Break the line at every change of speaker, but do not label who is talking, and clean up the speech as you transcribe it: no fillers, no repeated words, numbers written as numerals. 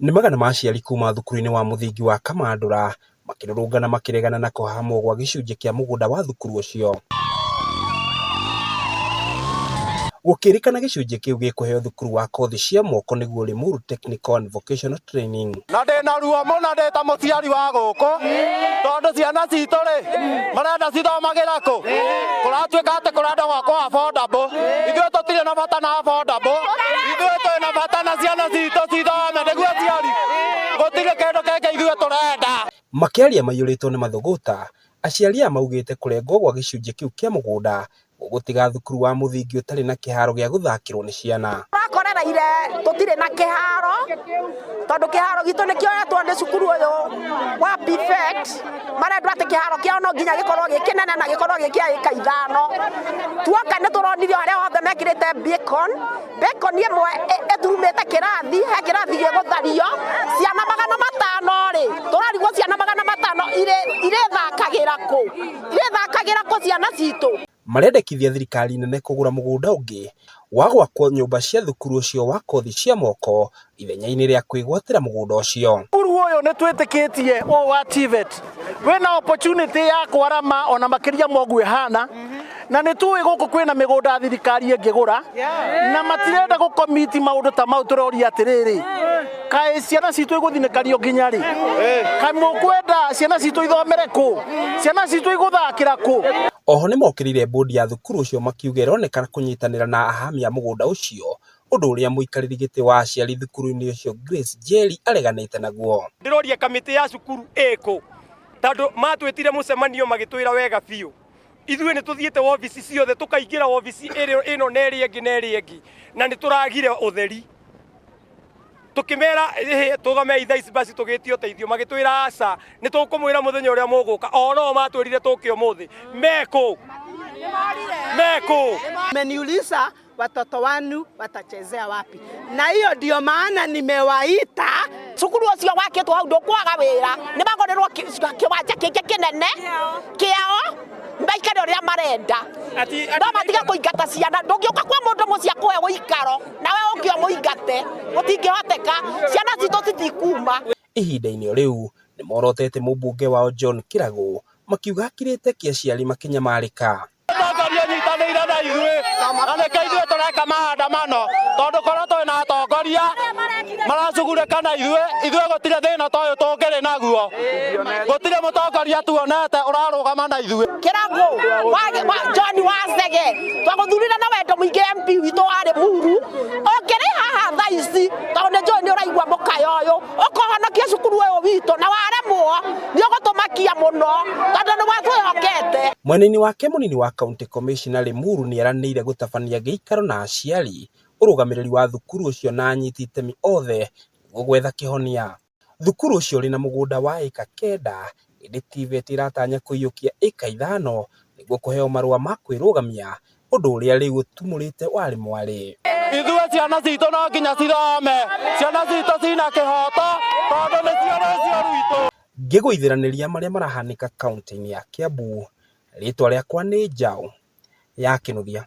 Nĩ magana ma aciari kuma thukuru-inĩ wa mũthingi wa Kamandũra makĩrũrũngana makĩregana na kũhahamwo gwa gĩcunjĩ kĩa mũgũnda wa thukuru ũcio. Gũkĩrĩkana gĩcunjĩ kĩu gĩkũheo thukuru wa kothi cia moko nĩguo Limuru Technical and Vocational Training.
Na ndĩna ruo mũno ndĩ ta mũciari wa gũkũ tondũ ciana citũ rĩ marenda cithomagĩra kũ? Kũratuĩka atĩ kũrenda gwakwo affordable. Ithuĩ tũtirĩ na bata na affordable, ithuĩ twĩna bata na ciana citũ cithome nĩguo aciari gũtirĩ kĩndũ kĩngĩ ithuĩ tũrenda.
Makĩaria maiyũrĩtwo nĩ mathũgũta, aciari aya maugĩte kũrengwo gwa gĩcunjĩ kĩu kĩa mũgũnda gũgũtiga thukuru wa mũthingi ũtarĩ na kĩharo gĩa gũthakĩrwo nĩ ciana.
Tũrakorereire tũtirĩ na kĩharo tondũ kĩharo gitũ nĩ kĩoetwo nĩ cukuru ũyũ wa PFET marendwo atĩ kĩharo kĩao no nginya gĩkorwo gĩ kĩnene na gĩkorwo gĩ kĩa ĩka ithano. Tuoka nĩ tũronire harĩa hothe mekĩrĩte beacon, beacon ĩmwe ĩturumĩte kĩrathi, he kĩrathi gĩgũthario, ciana 500 rĩ, tũrarigwo ciana 500 irĩthakagĩra kũ? Irĩthakagĩra kũ ciana citũ?
Marendekithia thirikari nene kũgũra mũgũnda ũngĩ wa gwakwo nyũmba cia thukuru ũcio wa kothi cia moko ithenya-inĩ rĩa kwĩgwatĩra mũgũnda ũcio.
Cukuru ũyũ nĩ twĩtĩkĩtie ũyũ wa TVET wĩna opportunity ya kwarama ona makĩria ma ũguo ĩhana, na nĩ tũĩ gũkũ kwĩna mĩgũnda thirikari ĩngĩgũra na matirenda gũkomiti maũndũ ta mau. Tũroria atĩrĩrĩ, kaĩ ciana citũ igũthinĩkario nginya rĩ? Kaĩ mũkwenda ciana citũ ithomere kũ? Ciana citũ igũthakĩra kũ?
Oho nĩmokĩrĩire bodi ya thukuru ũcio makiuga ĩronekana kũnyitanĩra na ahami a mũgũnda ũcio, ũndũ ũrĩa mũikarĩri gĩtĩ wa aciari thukuru-inĩ ũcio Grace Njeri areganĩte naguo.
Ndĩroria kamĩtĩ ya cukuru ĩkũ, tondũ matwĩtire mũcemanio magĩtwĩra wega biũ ithuĩ nĩ tũthiĩte wobici ciothe, tũkaingĩra wobici ĩno na ĩrĩa ĩngĩ na ĩrĩa ĩngĩ, na nĩ tũragire ũtheri. Tukimera tũgamei thaa ici basi tũgĩtie ũteithio, magĩtwĩra aca, nĩ tũkũmwĩra mũthenya ũrĩa mũgũka. O no matwĩrire tũke ũmũthĩ. Mekũ? Mekũ?
Mmeniuliza watoto wanu watachezea wapi, na hiyo ndio maana nimewaita.
Cukuru ũcio wakĩtwo hau ndũkwaga wĩra, nĩ magũrĩrwo kĩwanja kĩngĩ kĩnene kĩao maikare ũrĩa marenda, no matige kũingata ciana. Ndũngĩũka kwa mũndũ mũciĩ akũhe ũikaro nawe ũke ũmũingate, gũtingĩhoteka. Ciana citũ citikuma.
Ihinda-inĩ o rĩu nĩ morotete mũmbunge wao John Kĩragũ makiuga akirĩte kĩ aciari makĩnyamarĩka.
Mũtongoria ũnyitanĩire na ithuĩ, na nĩkĩo ithuĩ tũreka maandamano, tondũ korwo twĩ na atongoria maracugurĩka na ithuĩ, ithuĩ gũtirĩ thĩna ta ũyũ tũngĩrĩ naguo. Gũtirĩ mũtongoria tuonete ũrarũgama na ithuĩ.
Kĩragũ John Wacege twagũthurire na wendo mũingĩ MP witũ wa Limuru, ũngĩrĩ haha thaa ici tondũ nĩ njũĩ nĩ ũraigua mũkayo ũyũ, ũkũhonokia cukuru ũyũ witũ na waremwo nĩ ũgũtũmakia mũno tondũ nĩ watwĩhokete.
Mwena-inĩ wake mũnini wa County Commissioner Limuru nĩeranĩire gũtabania gĩikaro na aciari, ũrũgamĩrĩri wa thukuru ũcio na anyiti itemi othe nĩguo gwetha kĩhonia. Thukuru ũcio ũrĩ na mũgũnda wa ĩka 9 ĩndĩ TVET ĩratanya kũiyũkia ĩka 5 nĩguo kũheo marũa ma kwĩrũgamia, ũndũ ũrĩa rĩu ũtumũrĩte warĩ mwarĩ.
Ithuĩ ciana citũ no nginya cithome, ciana citũ cina kĩhoto tondũ nĩcio rũciũ rwitũ.
Ngĩgũithĩranĩria marĩa marahanĩka kaunti-inĩ ya Kiambu, rĩtwa rĩakwa nĩ Njaũ ya Kĩnuthia.